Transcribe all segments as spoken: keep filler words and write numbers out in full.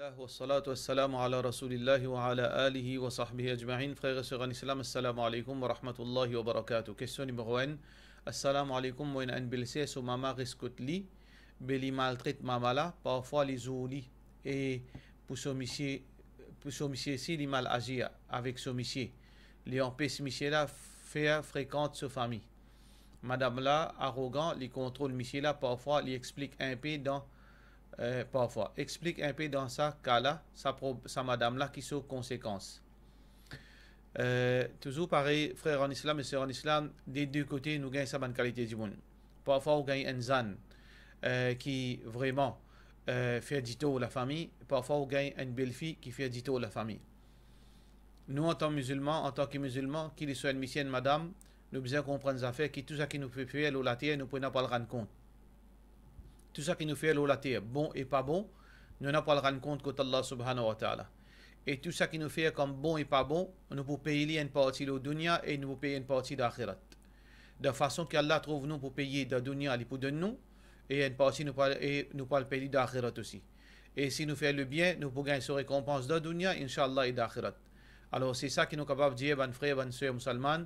Wassalatu wassalamu ala Rasoulillah wa ala alihi wa sahbihi ajmain. Frer ek ser an Islam, assalamu alaikum wa rahmatullahi wa barakatuh. Kestion nimero enn. Assalamu alaikum, mo ena enn belser, so mama res kot li, be li maltret mama la, parfwa li zour li, e pou so misie, pou so misie si li mal azir avek so misie, li anpes misie la fer frekant so fami. Madam la arogan, li kontrol misie la, parfwa li explik inpe dan, eh, parfwa. Explik inpe dan sa ka la, sa prob-, sa madam la, ki so konsekans. Eh, touzour parey, frer an Islam e ser an Islam, de de kote nou gagn sa bann kalite dimoun. Parfwa ou gagn enn zann, eh, ki vreman, eh, fer ditor lafami, parfwa ou gagn enn belfi ki fer ditor lafami. Nou, antan mizilman, antan ki mizilman, ki li swa enn misie, enn madam, nou bizin konprann zafer ki tou sa ki nou pe fer lor later, nou pou ena pou al rann kont. Tou sa ki nou fer lor later, bon e pa bon, nou ena pou al rann kont kot Allah Subhanahu wa Ta'ala. E tou sa ki nou fer kom bon e pa bon, nou pou pey li enn parti lor dunya e nou pou pey enn parti dan axirat. Dan fason ki Allah trouv nou pou peye dan dunya, li pou donn nou, e enn parti nou pou al, e nou pou al pey li dan axirat osi. E si nou fer lebien, nou pou gagn so rekonpans dan dunya, inshallah, e dan axirat. Alor, se sa ki nou kapav dir bann frer, bann ser mizilman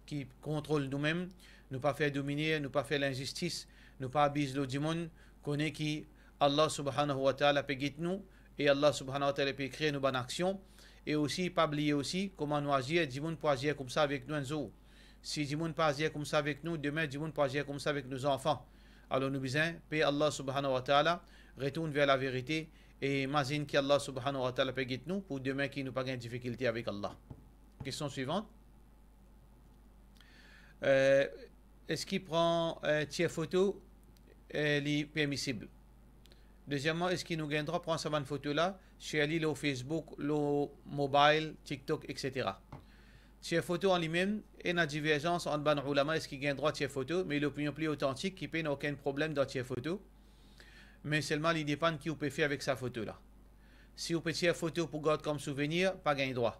ki kontrol noumem, nou pa fer domine, nou pa fer linzistis, nou pa abiz lor dimoun, kone ki Allah Subhanahu wa Ta'ala pe get nou, e Allah Subhanahu wa Ta'ala pe ekrir nou bann aksion, e osi, pa bliye osi, kouma nou azir, dimoun pou azir koumsa avek nou enn zour. Si dimoun pa azir koumsa avek nou, demin dimoun pou azir koumsa avek nou zanfan. Alor nou bizin pe Allah Subhanahu wa Ta'ala, retourn ver laverite, e mazinn ki Allah Subhanahu wa Ta'ala pe get nou pou demin ki nou pa gagn difikilte avek Allah. Kestion swivan. Eh, eski pran, eh, tir foto, eh, li permisib? Dezieman, eski nou gagn drwa pran sa bann foto la, share li lor Facebook, lor mobile, TikTok, et cetera? Tir foto an limem, ena diverzans ant bann oulama eski gagn drwa tir foto, me lopinion pli otantik ki pena okenn problem dan tir foto, me selman li depann ki ou pe fer avek sa foto la. Si ou pe tir foto pou gard kom souvenir, pa gagn drwa.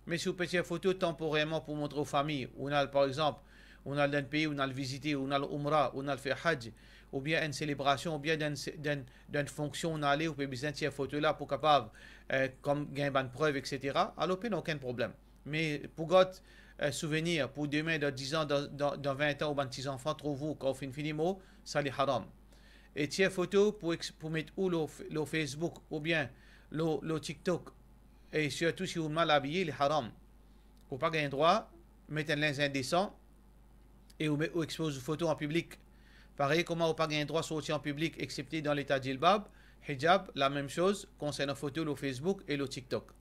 Me si ou pe tir foto tanporerman pou montre ou fami, ou al, par exanp, ou al dan enn pei, ou al vizite, ou al oumra, ou al fer haj, oubien enn selebrasion, oubien dan enn se-, dan enn, dan enn fonksion ou ale, ou pe bizin tir foto la pou kapav, eh, kom gagn bann prev, et cetera, alor pena okenn problem. Me pou gard, eh, souvenir pou demin, dan diz an, dan, dan, dan vin an, ou bann ti zanfan trouv ou kan ou finn fini mor, sa li haram. E tir foto pou ex-, pou met ou lor, lor Facebook oubien lor, lor TikTok, e sirtou si ou mal abiye, li haram. Ou pa gagn drwa met enn linz indesan e ou me-, ou expoz ou foto an piblik. Parey kouma ou pa gagn drwa sorti an piblik, exepte dan leta jilbab, hijab, lamem soz konsernan foto lor Facebook e lor TikTok.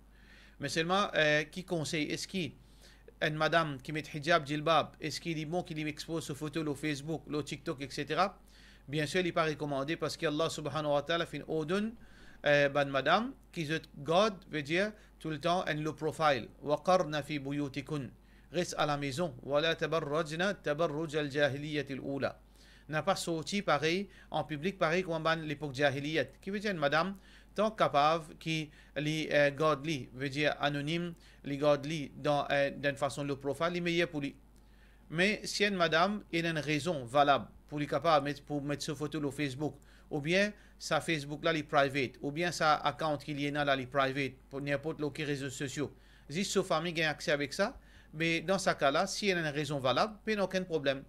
Me selman, eh, ki konsey, eski enn madam ki met hijab, jilbab, eski li bon ki li expoz so foto lor Facebook, lor TikTok, et cetera? Biensir, li pa rekomande, parski Allah Subhanahu wa Ta'ala finn ordonn, eh, bann madam ki zot gard, vedir toultan enn low profile. Wa qarna fi buyutikunna. Res alamezon. Wa la tabarrajna tabarrujal jahiliyatil ula. Na pa sorti parey an piblik, parey kouma bann lepok jahiliyat. Ki vedir enn madam, tan kapav ki li, eh, gard li, vedir anonim, li gard li dan, eh, dan enn fason low profile, li meyer pou li. Me si enn madam ena enn rezon valab pou li kapav met, pou met so foto lor Facebook, oubien sa Facebook la li private, oubien sa account ki li ena la li private, pou ninport lor ki rezo sosio, zis so fami gagn akse avek sa, me dan sa ka la, si ena enn rezon valab, pena okenn problem.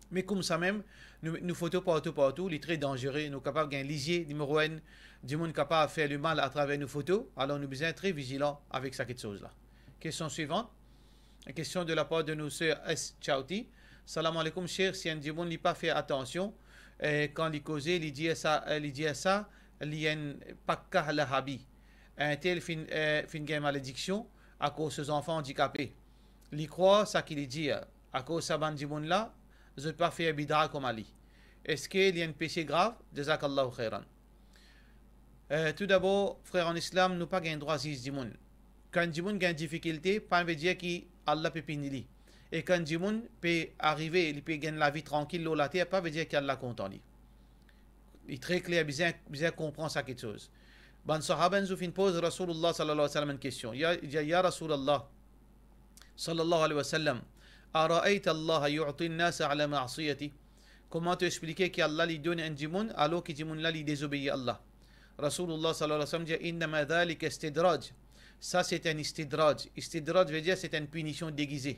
Me koumsamem, nou, nou foto partou, partou, li tre danzere, nou kapav gagn lizie, nimero enn, dimoun kapav fer lemal atraver nou foto, alor nou bizin tre vizilan avek sa kiksoz la. Kestion swivan. Kestion de lapar de nou ser S Chauti. Salam alaikum, Sheikh, si enn dimoun li pa fer atansion, eh, kan li koze, li dir sa, eh, li dir sa, li enn pakka lahabi. Enn tel finn, eh, finn gagn malediksion akoz so zanfan andikape. Li krwar sa ki li dir, akoz sa bann dimoun la, zot pa fer bida kouma li. Eski li enn pese grav? Jazakallahu khairan. Eh, toudabor, frer an Islam, nou pa gagn drwa ziz dimoun. Kan dimoun gagn difikilte, pa vedir ki Allah pe pini li. E kan dimoun pe arive, li pe gagn lavi trankil lor later, pa vedir ki Allah kontan li. Li tre kler, bizin, bizin konpran sa kiksoz. Bann sahaba enn zour finn poz Rasoulillah sallallahu alayhi wa sallam enn kestion. Ya, ya, ya Rasoulillah sallallahu alayhi wa sallam, ara'ayta Allaha yu'ti an-nasa ala ma'siyati? Kouma to explike ki Allah li donn enn dimoun, alor ki dimoun la li dezobeir Allah? Rasoulullah sallallahu alayhi wa sallam dir, "Innama dhalika istidraj." Sa se enn istidraj. Istidraj vedir se enn pinision degize.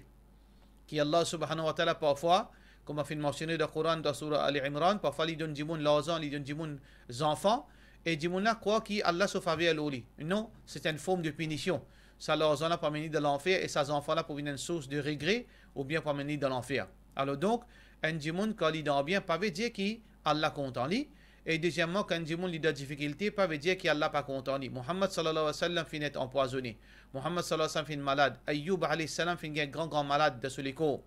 Ki Allah subhanahu wa ta'ala parfwa, kouma finn mansione dan Koran, dan soura Ali Imran, parfwa li donn dimoun larzan, li donn dimoun zanfan, e dimoun la krwar ki Allah so faver lor li. Non, se enn form de pinision. Sa larzan la pou amenn li dan lanfer e sa zanfan la pou vinn enn sours de regre oubien pou amenn li dan lanfer. Alor donk, enn dimoun kan li dan bien, pa vedir ki Allah kontan li. E dezieman, kan enn dimoun li dan difikilte, pa vedir ki Allah pa kontan li. Muhammad sallallahu alayhi wa sallam finn et anpwazone. Muhammad sallallahu alayhi wa sallam finn malad. Ayoub alayhi salam finn gagn gran, gran malad dan so lekor.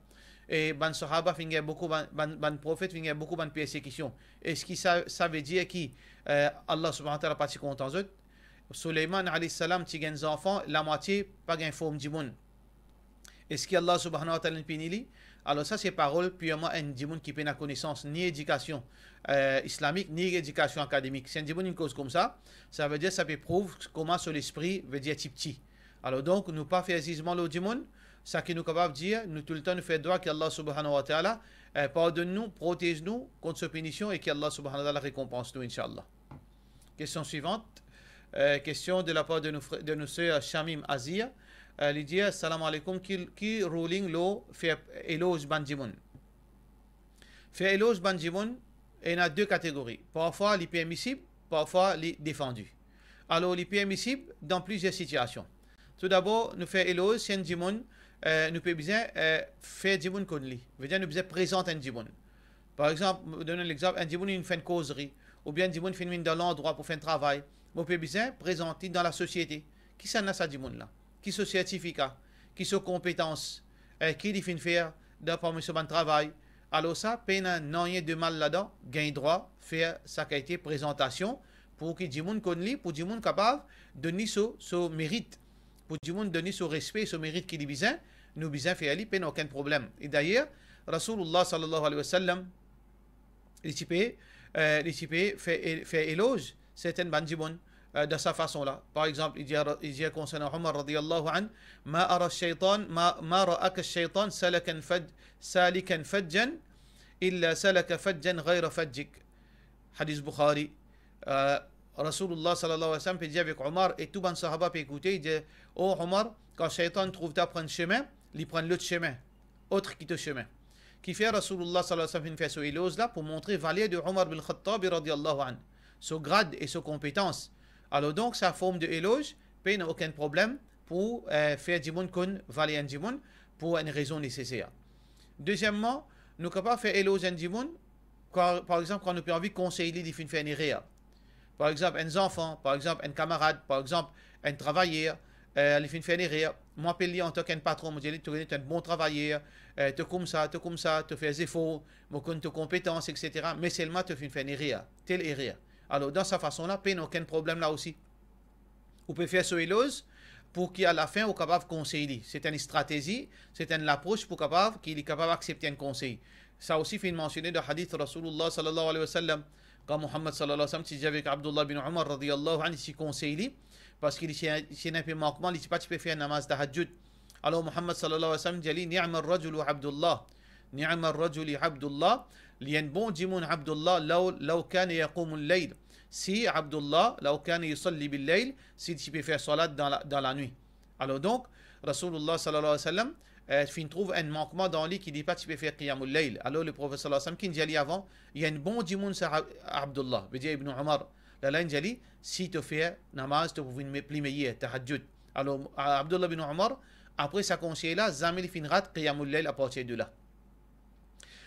E bann sahaba finn gagn boukou, bann, bann, bann profet finn gagn boukou bann persekision. Eski sa, sa vedir ki, eh, Allah subhanahu wa ta'ala pa ti kontan zot? Souleyman alayhi salam ti gagn zanfan, lamwatie pa gagn form dimoun. Eski Allah subhanahu wa ta'ala inn pini li? Alor sa se parol pirman enn dimoun ki pena konesans, ni edikasion, eh, islamik, ni edikasion akademik. Si enn dimoun inn koz koumsa, sa vedir sa pe prouv kouma so lespri vedir tipti. Alor donk, nou pa fer zizman lor dimoun. Sa ki nou kapav dir, nou toultan nou fer dwa ki Allah subhanahu wa ta'ala, eh, pardonn nou, protez nou kont so pinision e ki Allah subhanahu wa ta'ala rekonpans nou, inshallah. Kestion swivant. Eh, kestion de lapar de nou fre-, de nou ser Shamim Azir. Eh, li dir, "Salam aleykoum, ki, ki ruling lor fer eloz bann dimoun?" Fer eloz bann dimoun, ena de kategori. Parfwa li permisib, parfwa li defandi. Alor, li permisib dan plizier sitiasion. Toudabor, nou fer eloz, si enn dimoun, eh, nou pe bizin, eh, fer dimoun konn li. Vedir nou bizin prezant enn dimoun. Par exanp, mo donn enn lexanp, enn dimoun inn fer enn kozri, oubien enn dimoun finn vinn dan landrwa pou fer enn travay, mo pe bizin prezant li dan lasosiete. Kisannla sa dimoun la? Ki so sertifika? Ki so konpetans? Eh, ki li finn fer dan parmi so bann travay? Alor sa, pena nanye de mal ladan, gagn drwa fer sa kalite prezantasion pou ki dimoun konn li, pou dimoun kapav donn li so, so merit, pou dimoun donn li so respe, so merit ki li bizin, nou bizin fer li, pena okenn problem. E dayer, Rasoulullah sallallahu alayhi wa sallam, li ti pe, eh, li ti pe fer, fer eloz sertenn bann dimoun, eh, dan sa fason la. Par exanp, li dir, li dir konsernan Omar radiyallahu anh, "Ma ara shaytan, ma, ma ra'aka shaytan salakan faj-, salikan fajjan, illa salaka fajjan ghayra fajjik." Hadis Bukhari. Eh, Rasoulullah sallallahu alayhi wa sallam pe dir avek Omar, e tou bann sahaba pe ekoute, li dir, "O Omar, kan shaytan trouv twa pran semin, li pran lot semin, ot ki to semin." Kifer Rasoulullah sallallahu alayhi wa sallam finn fer so eloz la? Pou montre valer de Omar bin Khattab radiyallahu anh, so grad e so konpetans. Alor donk, sa form de eloz, pena okenn problem pou, eh, fer dimoun konn valer enn dimoun pou enn rezon neseser. Dezieman, nou kapav fer eloz enn dimoun, par, par exanp, kan nou pe anvi konsey li, li finn fer enn erer. Par exanp, enn zanfan, par exanp, enn kamarad, par exanp, enn travayer, eh, li finn fer enn erer. Mo apel li antan ki enn patron, mo dir li, "To, to enn bon travayer, eh, to koumsa, to koumsa, to fer zefor, mo konn to konpetans, et cetera. Me selman to finn fer enn erer, tel erer." Alor, dan sa fason la, pena okenn problem la osi. Ou pe fer so eloz pou ki alafin ou kapav konsey li. Se enn stratezi, se enn lapros pou kapav, ki li kapav aksepte enn konsey. Sa osi finn mansione dan hadis Rasoulullah sallallahu alayhi wa sallam, kan Muhammad sallallahu alayhi wa sallam ti dir avek Abdullah bin Omar radiyallahu anh, li ti konsey li, parski li ti, ti ena enpe mankman, li ti pa ti pe fer namaz tahajjud. Alor Muhammad sallallahu alayhi wa sallam dir li, "Ni'ma rajulu Abdullah. Ni'ma rajuli Abdullah." Li enn bon dimoun Abdullah, law, law kana yaqumu al-layl. Si Abdullah, law kana yusalli bil-layl, si li ti pe fer salat dan la, dan lanwit. Alor donk, Rasoulullah sallallahu alayhi wa sallam, eh, finn trouv enn mankman dan li ki li pa ti pe fer qiyamul layl. Alor Leprofet sallallahu alayhi wa sallam ki dir li avan, "Li enn bon dimoun sa Ab-, Abdullah", vedir Ibn Omar. Lerla li dir li, "Si to fer namaz, to pou vinn me-, pli meyer, tahajjud." Alor, Abdullah bin Omar, apre sa konsey la, zame li finn rat qiyamul layl apartir de la.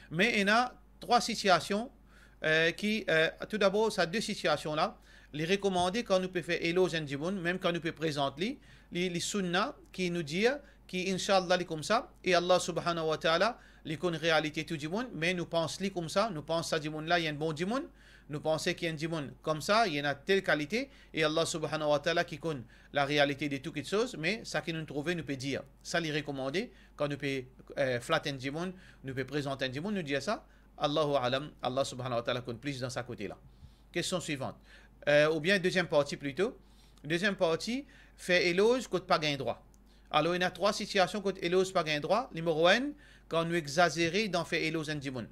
Me ena trwa sitiasion, eh, ki, eh, toudabor, sa de sitiasion la, li rekomande kan nou pe fer eloz enn dimoun, mem kan nou pe prezant li, li, li sunna ki nou dir ki, "Inshallah, li koumsa," e Allah subhanahu wa ta'ala, li konn realite tou dimoun, me nou pans li koumsa, nou pans sa dimoun la, li enn bon dimoun, nou panse ki enn dimoun koumsa, li ena tel kalite, e Allah subhanahu wa ta'ala ki konn larealite de tou kiksoz, me sa ki nou trouve, nou pe dir. Sa li rekomande, kan nou pe, eh, flat enn dimoun, nou pe prezant enn dimoun, nou dir sa, Allahu a'lam, Allah subhanahu wa ta'ala konn plis dan sa kote la. Kestion swivant. Eh, oubien deziem parti plito. Deziem parti, fer eloz kot pa gagn drwa. Alor, ena trwa sitiasion kot eloz pa gagn drwa. Nimero enn, kan nou egzazere dan fer eloz enn dimoun.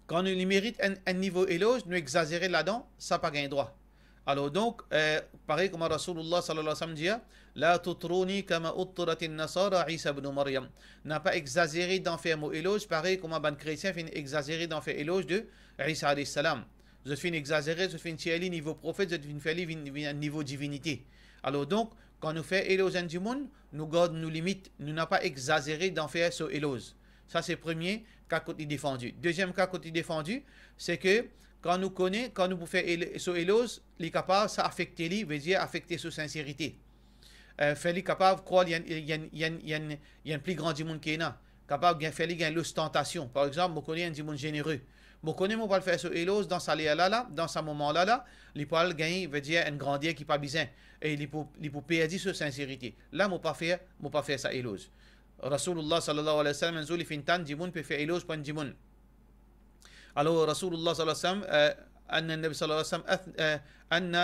Kan nou, li merit enn, enn nivo eloz, nou egzazere ladan, sa pa gagn drwa. Alor donk, eh, parey kouma Rasoulullah sallallahu alayhi wa sallam dir, "La tutruni kama uttiratin nasara Isa ibn Maryam." Napa exazere dan fer mo eloz parey kouma bann kretien finn exazere dan fer eloz de Isa alayhi salam. Zot finn exazere, zot finn tir li nivo profet, zot finn fer li vinn, vinn enn nivo divinite. Alor donk, kan nou fer eloz enn dimoun, nou gard nou limit, nou napa exazere dan fer so eloz. Sa se premie ka kot li defandi. Deziem ka kot li defandi, se ke kan nou kone, kan nou pou fer el-, so eloz, li kapav sa afekte li, vedir afekte so sinserite. Eh, fer li kapav krwar li enn, li enn, li enn, li enn, li enn pli gran dimoun ki ena. Kapav gagn, fer li gagn lostantasion. Par exanp, mo kone enn dimoun zenere. Mo kone mo pral fer so eloz dan sa ler la la, dan sa moman la la, li pral gagn, vedir enn grander ki pa bizin. E li pou, li pou perdi so sinserite. La, mo pa fer, mo pa fer sa eloz. Rasoulullah sallallahu alayhi wa sallam, enn zour li finn tann dimoun pe fer eloz pou enn dimoun. Alor, Rasoulullah sallallahu alayhi wa sallam, eh, anna Nabi sallallahu alayhi wa sallam, ath-, eh, anna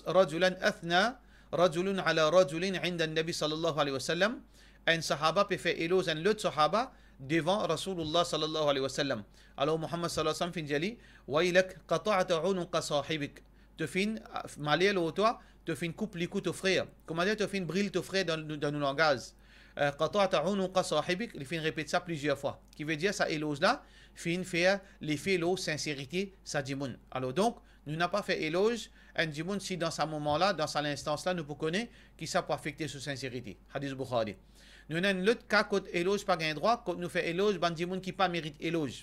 rajulan athna rajulun ala rajulin inda Nabi sallallahu alayhi wa sallam. Enn sahaba pe fer eloz enn lot sahaba devan Rasoulullah sallallahu alayhi wa sallam. Alor, Muhammad sallallahu alayhi wa sallam finn dir li, "Waylak, qata'ta unuqa sahibik." To finn, ah, maler lor twa, to finn koup likou to frer. Kouma dir, to finn bril to frer dan, dan nou langaz. Eh, qata'ta unuqa sahibik, li finn repet sa plizier fwa. Ki vedir sa eloz la finn fer lefe lor sinserite sa dimoun. Alor donk, nou napa fer eloz enn dimoun si dan sa moman la, dan sa linstans la, nou pou kone ki sa pou afekte so sinserite. Hadis Bukhari. Nou ena enn lot ka kot eloz pa gagn drwa, kot nou fer eloz bann dimoun ki pa merit eloz.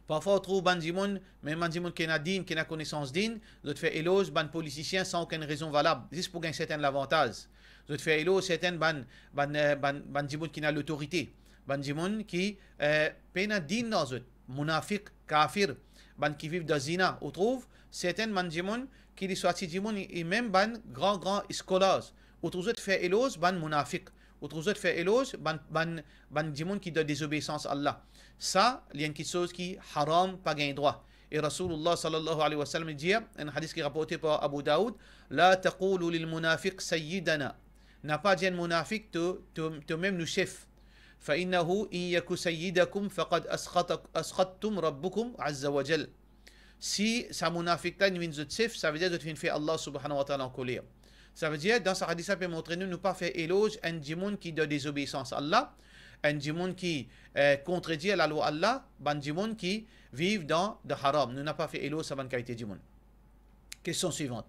Parfwa ou trouv bann dimoun, mem bann dimoun ki ena din, ki ena konesans din, zot fer eloz bann politisien san okenn rezon valab, zis pou gagn sertenn lavantaz. Zot fer eloz sertenn bann, bann, eh, bann, bann dimoun ki ena lotorite, bann dimoun ki, eh, pena din dan zot, mounafik, kafir, bann ki viv dan zina. Ou trouv sertenn bann dimoun ki li swa ti dimoun, e mem bann gran, gran scholars, ou trouv zot fer eloz bann mounafik. Ou trouv zot fer eloz bann, bann, bann dimoun ki dan dezobeisans Allah. Sa, li enn kiksoz ki haram, pa gagn drwa. E Rasoulullah sallallahu alayhi wa sallam dir, enn hadis ki raporte par Abu Daoud, "La taqulu lil munafiq sayyidana." Napa dir enn mounafik, to, to, to mem nou sef. "Fa innahu in yaku sayyidakum faqad askhata-, askhattum rabbukum azza wa jal." Si sa mounafik la inn vinn zot sef, savedir zot finn fer Allah subhanahu wa ta'ala ankoler. Savedir, dan sa hadis la pe montre nou, nou pa fer eloz enn dimoun ki dan dezobeisans Allah, enn dimoun ki, eh, kontredir lalwa Allah, bann dimoun ki viv dan, dan haram. Nou napa fer eloz sa bann kalite dimoun. Kestion swivant.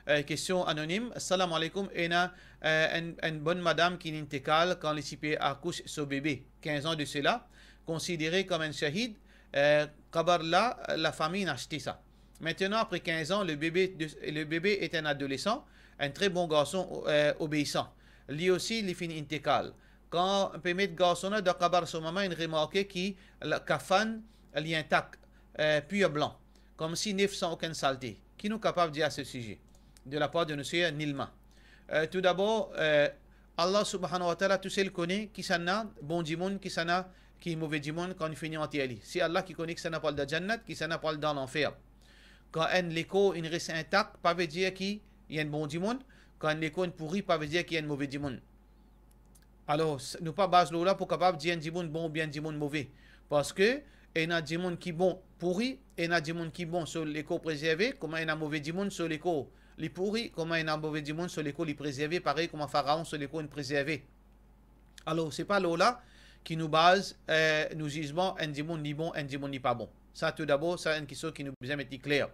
Eh, kestion anonim. Assalamu alaikum. Ena, eh, enn, enn bonn madam ki inn intekal kan li ti pe akous so bebe, kinz an de sela, konsidere kom enn shahid, eh, kabar la, lafami inn aste sa. Maintenant, après quinze ans, le bébé de, le bébé est un adolescent, un très bon garçon, euh, obéissant. Li osi, li finn intekal. Kan pe met garson la dan kabar so mama, inn remarke ki la, kafan li intak, eh, pur blan, koumsi nef san okenn salte. Ki nou kapav dir a se size? De la par de nou ser Nilma. Eh, tou dabor, eh, Allah subhanahu wa ta'ala tousel kone kisannla bon dimoun, kisannla ki move dimoun kan li fini anter li. Se Allah ki kone kisannla pou al dan jannat, kisannla pou al dan lanfer. Kan enn lekor inn res intak, pa vedir ki li enn bon dimoun. Kan enn lekor inn pouri, pa vedir ki li enn move dimoun. Alor, s-, nou pa baz lor la pou kapav dir enn dimoun bon oubien enn dimoun move. Parski ena dimoun ki bon pouri, ena dimoun ki bon so lekor prezerve, kouma ena move dimoun so lekor li pouri, kouma ena move dimoun so lekor li prezerve, parey kouma Faraon so lekor inn prezerve. Alor, se pa lor la ki nou baz, eh, nou zizman, enn dimoun li bon, enn dimoun li pa bon. Sa, tou dabor, sa enn kiksoz ki nou bizin met li kler.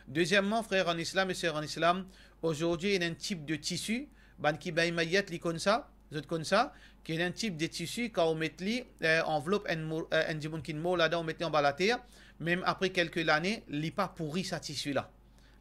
Dezieman, frer an Islam e ser an Islam, azordi ena enn tip de tisi, bann ki begn mayet li konn sa, zot konn sa, ki ena enn tip de tisi, kan ou met li, eh, anvlop enn mo-, eh, enn dimoun ki mor ladan, ou met li anba later, mem apre kelke lane, li pa pouri sa tisi la.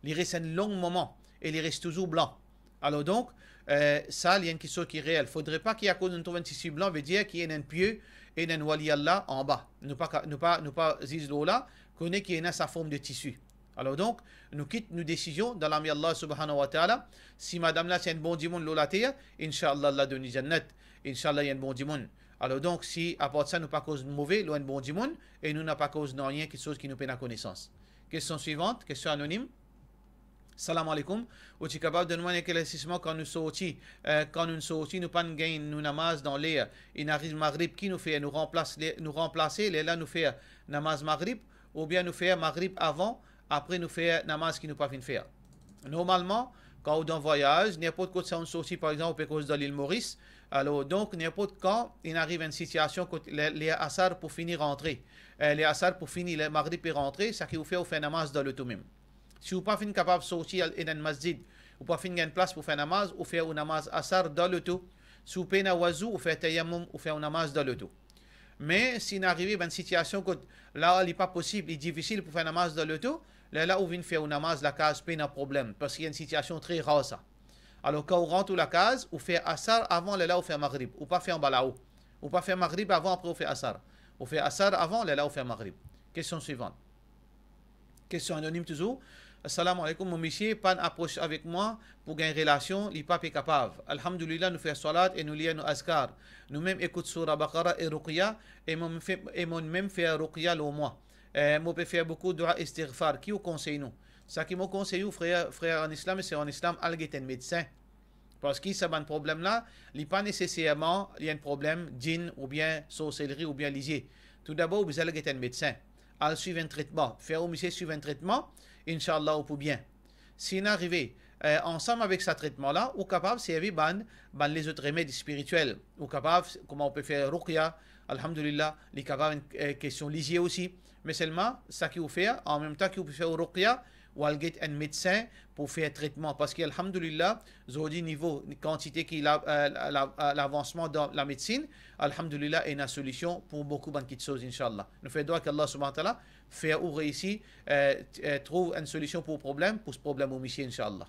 Li res enn long moman e li res touzour blan. Alor donk, eh, sa, li enn kiksoz ki reel. Fodre pa ki akoz nou trouv enn tisi blan, vedir ki ena enn pie, ena enn wali Allah anba. Nou pa ka-, nou pa, nou pa ziz lor la, kone ki ena sa form de tisi. Alor donk, nou kit nou desizion dan lame Allah subhanahu wa ta'ala. Si madam la ti enn bon dimoun lor later, inshallah, Allah donn li jannat. Inshallah, li enn bon dimoun. Alor donk, si apar sa, nou pa koz move lor enn bon dimoun, e nou napa koz nanye kiksoz ki nou pena konesans. Kestion swivant, kestion anonim. Salam alaikum. Ou ti kapav donn mwa enn eklersisman kan nou sorti, eh, kan nou sorti, nou pa'nn gagn nou namaz dan ler, inn ariv Maghrib, ki nou fer? Nou ranplas le-, nou ranplase, lerla nou fer namaz Maghrib, oubien nou fer Maghrib avan, apre nou fer namaz ki nou pa finn fer? Normalman, kan ou dan vwayaz, ninport kot sa ou'nn sorti, par exanp, ou pe koz dan lil Moris, alor, donk, ninport kan inn ariv enn sitiasion kot le, ler asar pou fini rantre, eh, ler asar pou fini, ler magrib pe rantre, seki ou fer, ou fer namaz dan loto mem. Si ou pa finn kapav sorti al ena enn masjid, ou pa finn gagn plas pou fer namaz, ou fer ou namaz asar dan loto. Si ou pena wazou, ou fer tayammum, ou fer ou namaz dan loto. Me si inn arive bann sitiasion kot la li pa posib, li difisil pou fer namaz dan loto, lerla ou vinn fer ou namaz lakaz, pena problem, parski enn sitiasion tre rar sa. Alor, kan ou rant ou lakaz, ou fer asar avan, lerla ou fer magrib. Ou pa fer anba lao. Ou pa fer magrib avan, apre ou fer asar. Ou fer asar avan, lerla ou fer magrib. Kestion swivan. Kestion anonim touzour. Assalamu alaikum, mo misie pa'nn apros avek mwa pou gagn relasion, li pa pe kapav. Alhamdulillah, nou fer swalat e nou lir nou azkar. Nou mem ekout soura Baqara e Ruqya, e mo fer, e mo mem fer Ruqya lor mwa. Eh, mo pe fer boukou dua istighfar. Ki ou konsey nou? Seki mo konsey ou, frer, frer an Islam e ser an Islam, al get enn medsin. Parski sa bann problem la, li pa neseserman li enn problem djinn oubien sorselri oubien lizie. Toudabor, ou bizin al get enn medsin, al swiv enn tretman, fer ou misie swiv enn tretman, inshallah, ou pou bien. Si inn arive, eh, ansam avek sa tretman la, ou kapav servi bann, bann lezot remed spiritiel. Ou kapav, kouma ou pe fer Ruqya, alhamdulillah, li kapav enn, eh, kestion lizie osi. Me selman, seki ou fer, an mem tan ki ou pe fer ou Ruqya, ou al get enn medsin pou fer tretman. Parski, alhamdulillah, zordi nivo kantite ki la, eh, la, la, lavansman dan lamedsin, alhamdulillah, ena solision pou boukou bann kiksoz, inshallah. Nou fer dua ki Allah subhanahu wa ta'ala fer ou reisi, eh, t-, eh, trouv enn solision pou ou problem, pou problem ou misie, inshallah.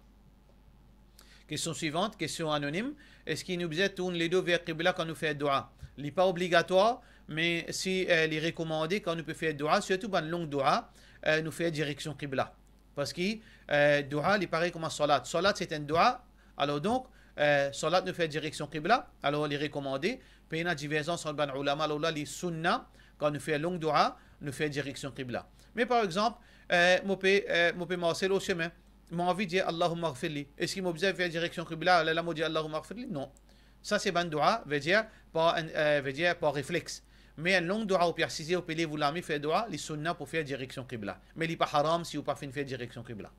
Kestion swivan, kestion anonim. Eski nou bizin tourn ledo ver kibla kan nou fer dua? Li pa obligatwar, me si, eh, li rekomande kan nou pe fer dua, sirtou bann long dua, eh, nou fer direksion kibla. Parski, eh, dua, li parey kouma swalat. Swalat, se enn dua. Alor donk, eh, swalat, nou fer direksion kibla. Alor, li rekomande. Pena diverzans ant bann oulama. Alor la, li sunna, kan nou fer long dua, nou fer direksion kibla. Me par exanp, eh, mo pe, eh, mo pe marse lor sime, mo anvi dir, "Allahumma ghfirli." Eski mo bizin fer direksion kibla, lerla mo dir, "Allahumma ghfirli"? Non. Sa se bann dua, vedir par enn, eh, vedir par reflex. Me enn long dua, ou pe asize, ou pe lev ou lame, fer dua, li sunna pou fer direksion kibla. Me li pa haram si ou pa finn fer direksion kibla.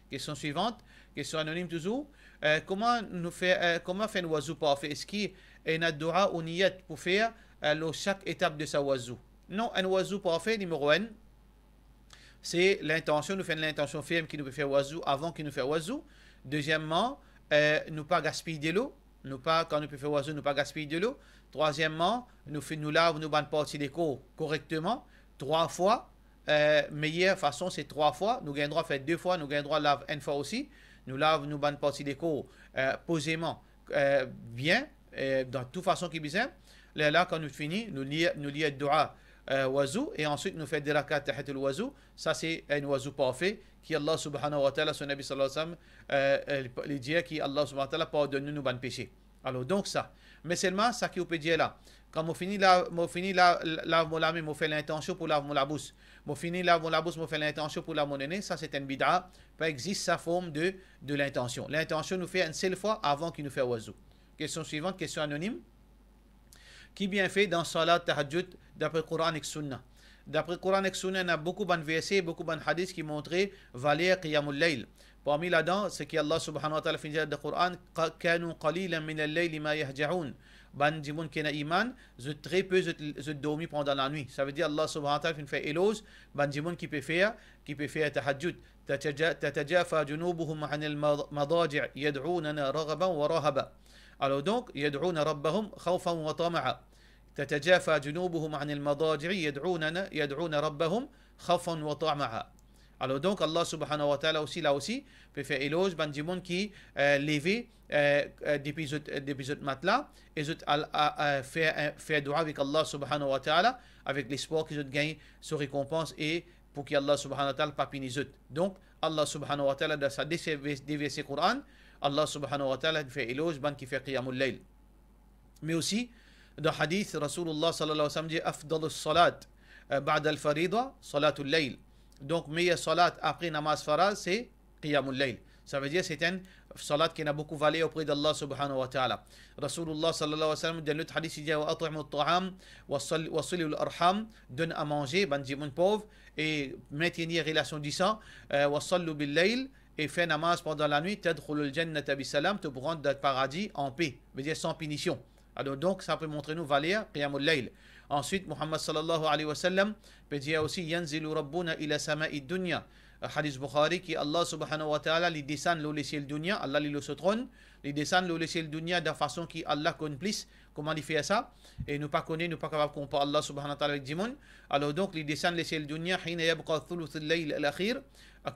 Kestion swivan, kestion anonim touzour. Eh, kouma nou fer, eh, kouma fer enn wazou parfe? Eski ena dua ou niyat pou fer, eh, lor sak etap de sa wazou? Non, enn wazou parfe, nimero enn, se lintansion, nou fer enn lintansion ferm ki nou pe fer wazou avan ki nou fer wazou. Dezieman, eh, nou pa gaspiy delo. Nou pa, kan nou pe fer wazou, nou pa gaspiy delo. Trwazieman, nou fi-, nou lav nou bann parti lekor korekteman, trwa fwa. Eh, meyer fason, se trwa fwa. Nou gagn drwa fer de fwa, nou gagn drwa lav enn fwa osi. Nou lav nou bann parti lekor, eh, pozeman, eh, bien, eh, dan tou fason ki bizin. Lerla, kan nou fini, nou lir, nou lir dua, eh, wazou, e answit nou fer de rakat tahiyatul wazou. Sa se enn wazou parfe ki Allah subhanahu wa ta'ala, so Nabi sallallahu alayhi wa sallam, eh, eh, li, li dir ki Allah subhanahu wa ta'ala pardonn nou, nou bann pese. Alor, donk sa. Me selman, sa ki ou pe dir la, kan mo fini la, mo fini la, lav mo lame, mo fer lintansion pou lav mo labous. Mo fini lav mo labous, mo fer lintansion pou lav mo nene, sa se enn bid'a. Pa exist sa form de, de lintansion. Lintansion, nou fer enn sel fwa avan ki nou fer wazou. Kestion swivan, kestion anonim. Ki bienfe dan salat tahajjud dapre Koran ek Sunna? Dapre Koran ek Sunna, ena boukou bann verse, boukou bann hadis ki montre valer qiyamul layl. Parmi ladan, seki Allah subhanahu wa ta'ala finn dir dan Koran, qa-, "Kanu qalilan minal layli ma yahja'un." Bann dimoun ki ena iman, zot tre pe, zot, zot dormi pandan lanwit. Savedir Allah subhanahu wa ta'ala finn fer eloz bann dimoun ki pe fer, ki pe fer tahajjud. تتجا-، تتجافى جنوبهم عن المضاجع يدعوننا رغبا ورهبا. Alor donk, يدعون ربهم خوفا وطمعا. تتجافى جنوبهم عن المضاجع يدعوننا، يدعون ربهم خوفا وطمعا. Alor donk, Allah subhanahu wa ta'ala osi, la osi, pe fer eloz bann dimoun ki, eh, leve, eh, eh, depi zot, eh, depi zot matla, e zot al, a, a, fer, eh, fer dua avek Allah subhanahu wa ta'ala, avek lespwar ki zot gagn so rekonpans e pou ki Allah subhanahu wa ta'ala pa pini zot. Donk, Allah subhanahu wa ta'ala, dan sa de se-, de verse Koran, Allah subhanahu wa ta'ala fer eloz bann ki fer qiyamul layl. Me osi, dan hadis, Rasoulullah sallallahu alayhi wa sallam dir, "Afdalus salat, eh, ba'dal farida, salatul layl." Donk, meyer salat apre namaz faraz, se qiyamul layl. Savedir, se enn salat ki ena boukou valer opre d'Allah subhanahu wa ta'ala. Rasoulullah sallallahu alayhi wa sallam, dan lot hadis, li dir, "Wa at'imut ta'am, wa sal-, wa silul arham", donn a manze bann dimoun pov, e mentenir relasion disan, eh, "Wa sallu bil layl", e fer namaz pandan lanwit, tadkhulul jannata bisalam, to pou rant dan paradi anpe, vedir san pinision. Alor donk, sa pe montre nou valer qiyamul layl. Answit, Muhammad sallallahu alayhi wa sallam pe dir osi, yanzilu Rabbuna ila samai dunya. Hadis Bukhari, ki Allah subhanahu wa ta'ala, li desann lor lesiel dunya, Allah li lor so tronn, li desann lor lesiel dunya dan fason ki Allah konn plis kouma li fer sa, e nou pa kone, nou pa kapav konpar Allah subhanahu wa ta'ala avek dimoun. Alor donk, li desann lesiel dunya, hina yabqa thuluthul layl al-akhir,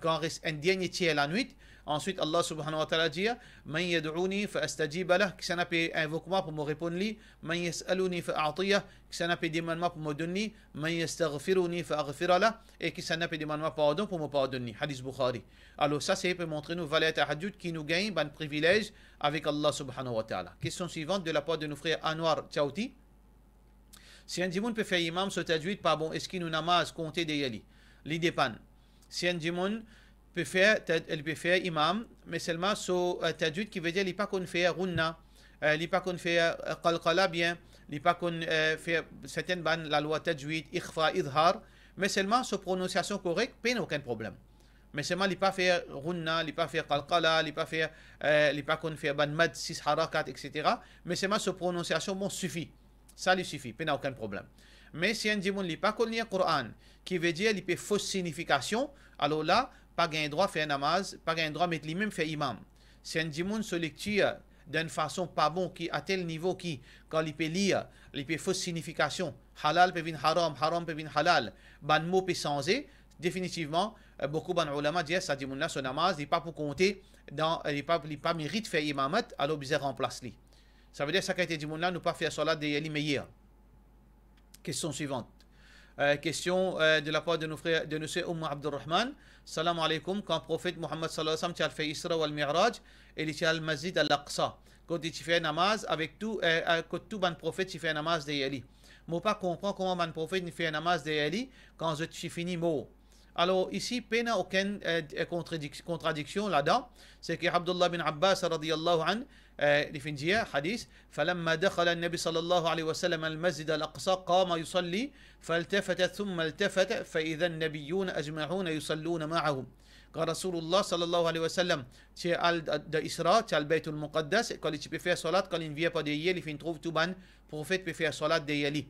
kan res enn dernie tier lanwit. Answit, Allah subhanahu wa ta'ala dir, man yad'uni fa astajiba lah, kisannla pe invok mwa pou mo reponn li, man yas'aluni fa a'tiyah, kisannla pe demann mwa pou mo donn li, man yastaghfiruni fa aghfira lah, e kisannla pe demann mwa pardon pou mo pardonn li. Hadis Bukhari. Alor sa se pe montre nou valer tahajjud, ki nou gagn bann privilez avek Allah subhanahu wa ta'ala. Kestion swivan de lapar de nou frer Anwar Chauti. Si enn dimoun pe fer imam, so tajwid pa bon, eski nou namaz konte deryer li? Li depann. Si enn dimoun pe fer ta-, li pe fer imam, me selman so, eh, tajwid, ki vedir li pa konn fer ghunna, eh, li pa konn fer, eh, qalqala bien, li pa konn, eh, fer sertenn bann lalwa tajwid, ikhfa, izhar, me selman so prononsiasion korek, pena okenn problem. Me selman li pa fer ghunna, li pa fer qalqala, li pa fer, eh, li pa konn fer bann mad sis harakat, et cetera. Me selman so prononsiasion bon sifi. Sa li sifi, pena okenn problem. Me si enn dimoun li pa konn lir Koran, ki vedir li pe fos sinifikasion, alor la, pa gagn drwa fer namaz, pa gagn drwa met limem fer imam. Si enn dimoun so lektir dan enn fason pa bon, ki a tel nivo ki, kan li pe lir, li pe fos sinifikasion, halal pe vinn haram, haram pe vinn halal, bann mo pe sanze, definitivman, eh, boukou bann oulama dir sa dimoun la, so namaz, li pa pou konte dan, li pa, li pa merit fer imamat, alor bizin ranplas li. Savedir sa kalite dimoun la, nou pa fer swalat deryer li meyer. Kestion swivan. Eh, kestion, eh, de lapar de nou frer, de nou ser Oumou Abdurrahman. Salam aleykoum. Kan Profet Muhammad sallallahu alayhi wa sallam ti al fer Isra wal Mi'raj, e li ti al Masjid Al-Aqsa, kot li ti fer namaz avek tou, eh, eh, kot tou bann profet ti fer namaz deryer li. Mo pa konpran kouma bann profet inn fer namaz deryer li kan zot ti fini mor. Alor, isi, pena okenn, eh, kontradik-, kontradiksion ladan. Seki Abdullah bin Abbas, radiyallahu anh, eh, li finn dir, hadis, falamma dakhala an-Nabi sallallahu alayhi wa sallam al-Masjid al-Aqsa, qama yusalli, faltafata thumma iltafata, fa idha an-nabiyyuna ajma'una yusalluna ma'ahu. Kan Rasoulullah sallallahu alayhi wa sallam ti al da, da Isra, ti al Baytul Muqaddas, kan li ti pe fer swalat, kan li vinn par deryer, li finn trouv tou bann profet pe fer swalat deryer li.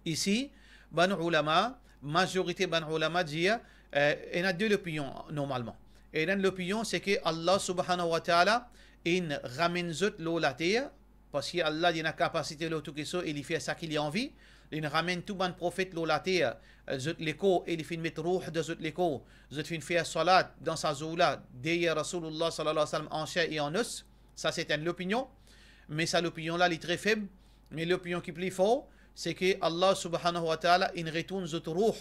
Isi, bann oulama, mazorite bann oulama dir, eh, ena de lopinion normalman. Ena enn lopinion, seki Allah subhanahu wa ta'ala inn ramenn zot lor later, parski Allah li ena kapasite lor tou kiksoz e li fer sa ki li anvi. Linn ramenn tou bann profet lor later, eh, zot lekor, e li finn met rouh dan zot lekor. Zot finn fer swalat dan sa zour la deryer Rasoulullah sallallahu alayhi wa sallam an ser e an os. Sa se enn lopinion, me sa lopinion la li tre feb. Me lopinion ki pli for, seki Allah subhanahu wa ta'ala inn retourn zot rouh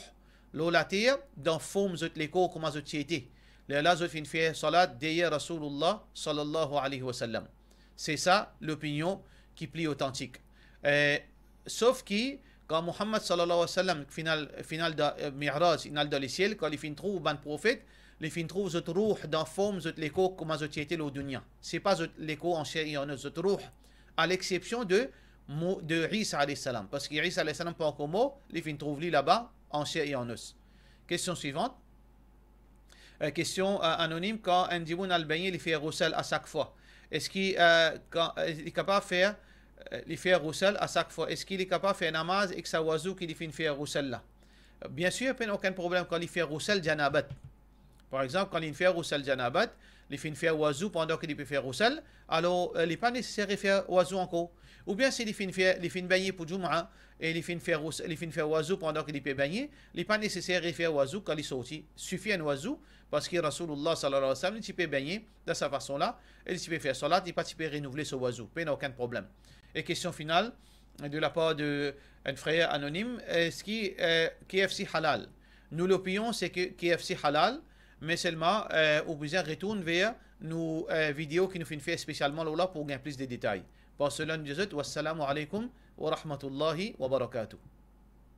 lor later dan form zot lekor kouma zot ti ete. Lerla zot finn fer swalat deryer Rasoulullah sallallahu alayhi wa sallam. Se sa lopinion ki pli otantik. Eh, sof ki, kan Muhammad sallallahu alayhi wa sallam finn al, finn al dan, eh, Mi'raj, inn al dan lesiel, kan li finn trouv bann profet, li finn trouv zot rouh dan form zot lekor kouma zot ti ete lor dunya. Se pa zot lekor an ser e an os, zot rouh, a lexsepsion de mo-, de Isa alayhi salam, parski Isa alayhi salam pa ankor mor, li finn trouv li laba an ser e an os. Kestion swivan. Eh, kestion, eh, anonim, kan enn dimoun al bengne, li fer ghusl a sak fwa. Eski, eh, kan, eh, li kapav fer, eh, li fer ghusl a sak fwa, eski li kapav fer namaz ek sa wazou ki li finn fer ghusl la? Biensir, pena okenn problem kan li fer ghusl janabat. Par exanp, kan li fer ghusl janabat, li finn fer wazou pandan ki li pe fer ghusl, alor, eh, li pa neseser refer wazou ankor. Oubien si li finn fer, li finn bengne pou Jum'a, e li finn fer ghus-, li finn fer wazou pandan ki li pe bengne, li pa neseser refer wazou kan li sorti. Sifi enn wazou, parski Rasoulullah sallallahu alayhi wa sallam, li ti pe bengne dan sa fason la, e li ti pe fer swalat, li pa ti pe renouvle so wazou. Pena okenn problem. E kestion final, de lapar de enn frer anonim, eski, eh, K F C halal? Nou lopinion, seki K F C halal, me selman, eh, ou bizin retourn ver nou, eh, video ki nou finn fer spesialman lor la pou gagn plis de detay. Pran swin zot, wassalamu alaykum wa rahmatullahi wa barakatuh.